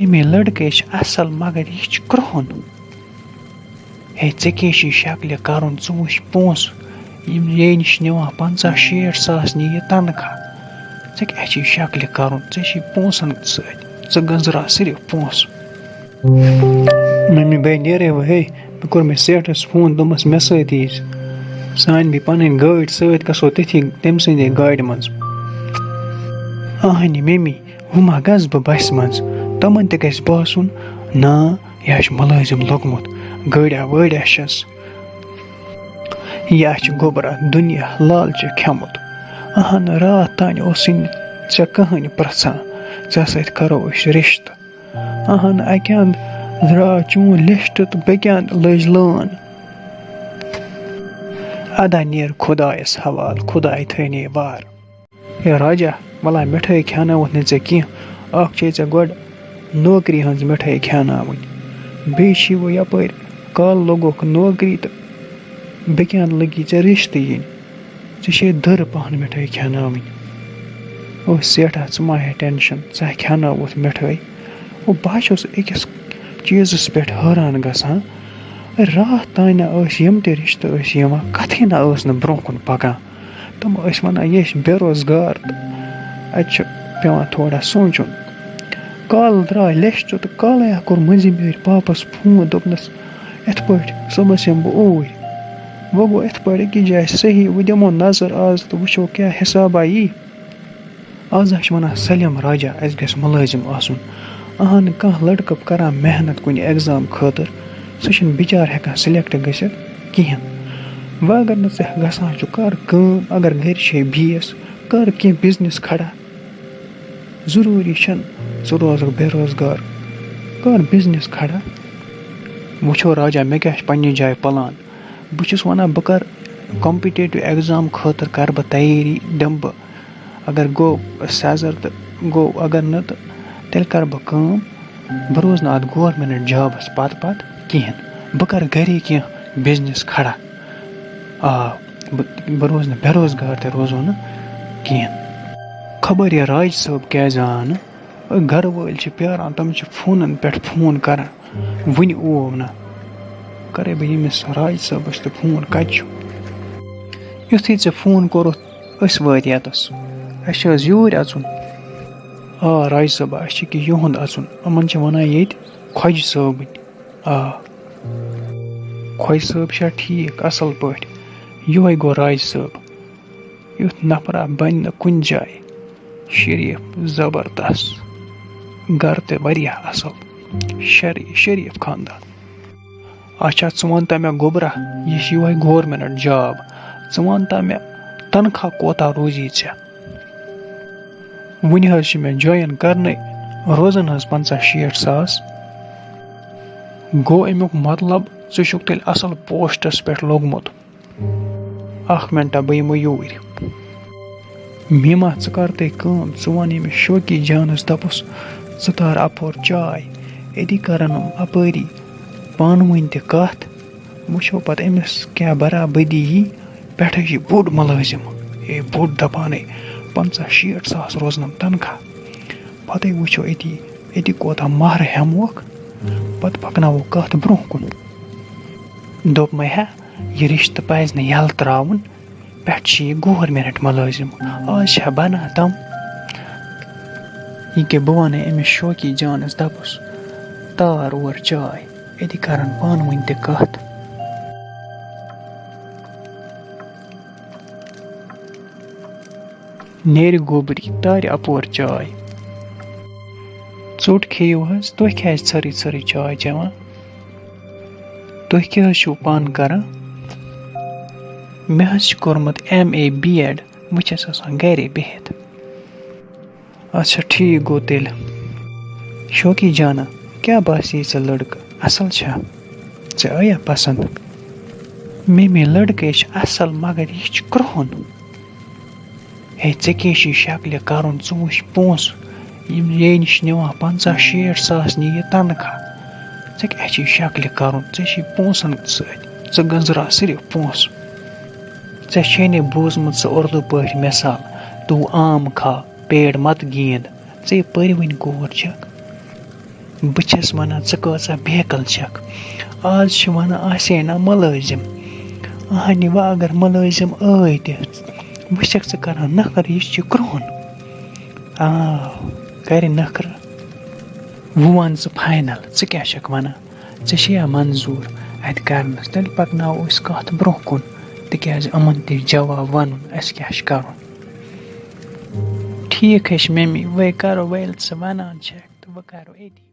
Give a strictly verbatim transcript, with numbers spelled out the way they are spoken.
ییٚمے لڑکے چھِ اصل، مگر یہِ چھُ کرٛہُن۔ ہے، ژےٚ کیٛاہ چھُے شکلہِ کرُن؟ ژٕ وٕچھ پونٛسہٕ، یِم یے نِش نِوان پنٛژاہ شیٹھ ساس نِیہِ تنخواہ۔ ژےٚ کیٛاہ چھُے شکلہِ کرُن؟ ژےٚ چھُے پونٛسن سۭتۍ، ژٕ گٔنٛزراو صرف پونٛسہٕ۔ ممی، بہٕ نیرے وۄنۍ، ہے، مےٚ کوٚر مےٚ سیٹھس فون، دوٚپمس مےٚ سۭتۍ یی زِ۔ سانہِ بیٚیہِ پنٕنۍ گٲڑۍ سۭتۍ، گژھو تٔتھی تٔمۍ سٕنٛدے گاڑِ منٛز۔ اہنہِ ممی، وۄنۍ ما گژھٕ بہٕ بسہِ منٛز؟ تِمن تہِ گژھِ باسُن، نا، یہِ ہا چھُ مُلٲزِم لوٚگمُت، گٲڑیا وٲڑیا چھَس۔ یہِ ہا چھُ گوٚبرا دُنیا لالچہِ کھٮ۪مُت۔ اہن، راتھ تانۍ اوسُے نہٕ ژےٚ کٕہٕنۍ پرژھان، ژےٚ سۭتۍ کرو أسۍ رِشتہٕ۔ اہن، اکہِ اندٕ درٛاو چون لِسٹ تہٕ بیٚکہِ اندٕ لٔج لٲن۔ ادا نیر خدایس حوال، خداے تھٲینی وار۔ ہے راجا، وَلا مِٹھٲے کھیٛاناوُتھ نہٕ ژےٚ کینٛہہ۔ اَکھ چھے ژےٚ گۄڈٕ نوکری ہٕنٛز مِٹھٲے کھیٛاناوٕنۍ، بیٚیہِ چھُے وۄنۍ یَپٲرۍ کالہٕ لوٚگُکھ نوکری تہٕ بیٚکہِ اَنٛدٕ لٔگی ژےٚ رِشتہٕ یِنۍ۔ ژےٚ چھے دٔر پَہَن مِٹھٲے کھیٛاناوٕنۍ۔ او سیٹھاہ، ژٕ ما ہے ٹٮ۪نشَن، ژٕ ہا کھیٛاناوُتھ مِٹھٲے۔ او بہٕ ہا چھُس أکِس چیٖزَس پٮ۪ٹھ حٲران گژھان، راتھ تام نہ ٲسۍ یِم تہِ رِشتہٕ ٲسۍ یِوان، کَتھٕے نہ ٲس نہٕ برٛونٛہہ کُن پَکان۔ تِم ٲسۍ وَنان، یہِ ٲسۍ بے روزگار تہٕ اَتہِ چھُ پٮ۪وان تھوڑا سونٛچُن۔ کالہٕ درٛاے لٮ۪شہِ تہٕ کالَے ہا کوٚر مٔنٛزِم یٲرۍ پاپَس فون، دوٚپنَس، یِتھ پٲٹھۍ صُبحَس یِمہٕ بہٕ اوٗرۍ۔ وۄنۍ گوٚو یِتھ پٲٹھۍ أکِس جایہِ صحیح، وۄنۍ دِمو نظر آز تہٕ وٕچھو کیٛاہ حِسابہ یی۔ آز ہا چھِ وَنان سٲلِم راجا اَسہِ گژھِ مُلٲزِم آسُن۔ اہن، کانٛہہ لٔڑکہٕ کَران محنت کُنہِ اٮ۪گزام خٲطرٕ، سُہ چھُنہٕ بِچار ہٮ۪کان سِلٮ۪کٹ گٔژھِتھ کِہیٖنۍ۔ وۄنۍ اگر نہٕ ژےٚ گژھان چھُ، کَر کٲم، اگر گَرِ چھے بیٚیِس، کَر کینٛہہ بِزنِس کھڑا۔ ضروٗری چھَنہٕ ژٕ روزَکھ بے روزگار، کَر بِزنِس کھڑا۔ وٕچھو راجا، مےٚ کیٛاہ چھُ پنٛنہِ جایہِ پٕلان۔ بہٕ چھُس وَنان، بہٕ کَرٕ کَمپِٹیٹِو اٮ۪گزام خٲطرٕ کَرٕ بہٕ تیٲری، دِمہٕ بہٕ۔ اگر گوٚو سٮ۪زَر تہٕ گوٚو، اگر نہٕ تہٕ تیٚلہِ کَرٕ بہٕ کٲم، بہٕ روزٕ نہٕ اَتھ گورمٮ۪نٛٹ جابَس پَتہٕ پَتہٕ کِہیٖنۍ۔ بہٕ کَرٕ گَرے کینٛہہ بِزنِس کھڑا۔ آ، بہٕ، بہٕ روزٕ نہٕ بے روزگار تہِ روزو نہٕ کِہیٖنۍ۔ خبر یہِ راج صٲب کیٛازِ آو نہٕ؟ گَرٕ وٲلۍ چھِ پیٛاران، تِم چھِ فونَن پٮ۪ٹھ فون کَران، وٕنہِ اوو نہٕ۔ کَرَے بہٕ ییٚمِس راج صٲبَس تہِ فون، کَتہِ چھُ؟ یُتھُے ژےٚ فون کوٚرُتھ، أسۍ وٲتۍ یَتَس۔ اَسہِ چھِ حظ یوٗرۍ اَژُن؟ آ، راج صٲبا، اَسہِ چھِ کہِ یُہُنٛد اَژُن۔ یِمَن چھِ وَنان ییٚتہِ خۄجہِ صٲبٕنۍ۔ آ، خۄجہِ صٲب چھا ٹھیٖک، اَصٕل پٲٹھۍ؟ یِہوٚے گوٚو راج صٲب۔ یُتھ نفرا بنہِ نہٕ کُنہِ جایہِ۔ شریٖف زبردست۔ گرٕ تہِ واریاہ اَصٕل۔ شری-، شریٖف خاندان۔ اچھا، ژٕ وَن تہٕ مےٚ گوٚبرا، یہِ چھِ یِہوٚے گورمٮ۪نٛٹ جاب۔ ژٕ وَن تہٕ مےٚ، تنخواہ کوتاہ روزی ژےٚ؟ وٕنہِ حظ چھِ مےٚ جویِن کرنَے، روزَن حظ پنٛژاہ شیٹھ ساس۔ گوٚو اَمیُک مطلب، ژٕ چھُکھ تیٚلہِ اَصٕل پوسٹَس پٮ۪ٹھ لوٚگمُت۔ اَکھ مِنٹا، بہٕ یِمہٕ یوٗرۍ۔ میٖما، ژٕ کر تہٕ کٲم، ژٕ وَن ییٚمِس شوقی جانَس، دَپُس، ژٕ تار اَپور چاے، أتی کرن یِم اَپٲری پانہٕ ؤنۍ تہِ کَتھ۔ وٕچھو پَتہٕ أمِس کیٛاہ برابٔدی یی۔ پٮ۪ٹھَے چھِ بوٚڑ مُلٲزِم، ہے بوٚڑ دَپانَے، پنٛژاہ شیٹھ ساس روزنَم تنخواہ۔ پَتَے وٕچھو أتی، أتی کوتاہ مَہر ہٮ۪موکھ، پَتہٕ پَکناوو کَتھ برٛونٛہہ کُن۔ دوٚپمَے ہا، یہِ رِشتہٕ پَزِ نہٕ یَلہٕ ترٛاوُن، پٮ۪ٹھٕ چھِ یہِ گورمٮ۪نٛٹ مُلٲزِم، آز چھا بَنان تِم؟ یہِ کیٛاہ، بہٕ وَنَے أمِس شوقی جانَس، دَپُس، تار اور چاے، أتی کَرَن پانہٕ ؤنۍ تہِ کَتھ۔ نیرِ گوٚبری، تارِ اَپور چاے۔ ژوٚٹ کھیٚیِو حظ، تُہۍ کیٛازِ ژھٔرٕے ژھٔرٕے چاے چٮ۪وان؟ تُہۍ کیٛاہ حظ چھِو پانہٕ کران؟ مےٚ حظ چھُ کوٚرمُت ایم اے بی ایڈ، بہٕ چھَس آسان گرے بِہِتھ۔ اچھا، ٹھیٖک گوٚو تیٚلہِ۔ شوقی جانا، کیٛاہ باسے ژےٚ لٔڑکہٕ؟ اَصٕل چھا؟ ژےٚ آیا پسنٛد؟ مےٚ مےٚ لٔڑکہٕ چھِ اَصٕل، مگر یہِ چھُ کرٛہُن۔ ہے، ژےٚ کیٛاہ چھُے شکلہِ کرُن؟ ژٕ وٕچھ پونٛسہٕ، یِم یے نِش نِوان پنٛژاہ شیٹھ ساس نِیہِ تنخواہ۔ ژےٚ کیٛاہ چھُے شکلہِ کرُن؟ ژےٚ چھُے پونٛسن سۭتۍ، ژٕ گٔنٛزراو صرف پونٛسہٕ۔ ژےٚ چھے نے بوٗزمُت سُہ اُردو پٲٹھۍ مثال، تو آم کھا، پیڑ مت گیند۔ ژےٚ یہِ پٔرۍ وٕنۍ کوٗر چھَکھ، بہٕ چھَس وَنان، ژٕ کۭژاہ بیکل چھَکھ۔ آز چھِ وَنان، آسہِ ہے نا مُلٲزِم۔ اَہنہِ، وۄنۍ اگر مُلٲزِم ٲے تہِ، وۄنۍ چھَکھ ژٕ کَران نَکھرٕ، یہِ چھُ کرٛہُن۔ آ، کَرِ نَکھرٕ۔ وۄنۍ وَن ژٕ فاینل، ژٕ کیٛاہ چھَکھ وَنان؟ ژےٚ چھےٚ یا منظوٗر اَتہِ کَرنَس؟ تیٚلہِ پَکناوو أسۍ کَتھ برٛونٛہہ کُن، تِکیٛازِ یِمَن تہِ چھُ جواب وَنُن، اَسہِ کیٛاہ چھُ کَرُن۔ ٹھیٖک ہے چھُ ممی، وۄنۍ کَرو، وۄنۍ ییٚلہِ ژٕ وَنان چھَکھ، تہٕ وۄنۍ کَرو أتی۔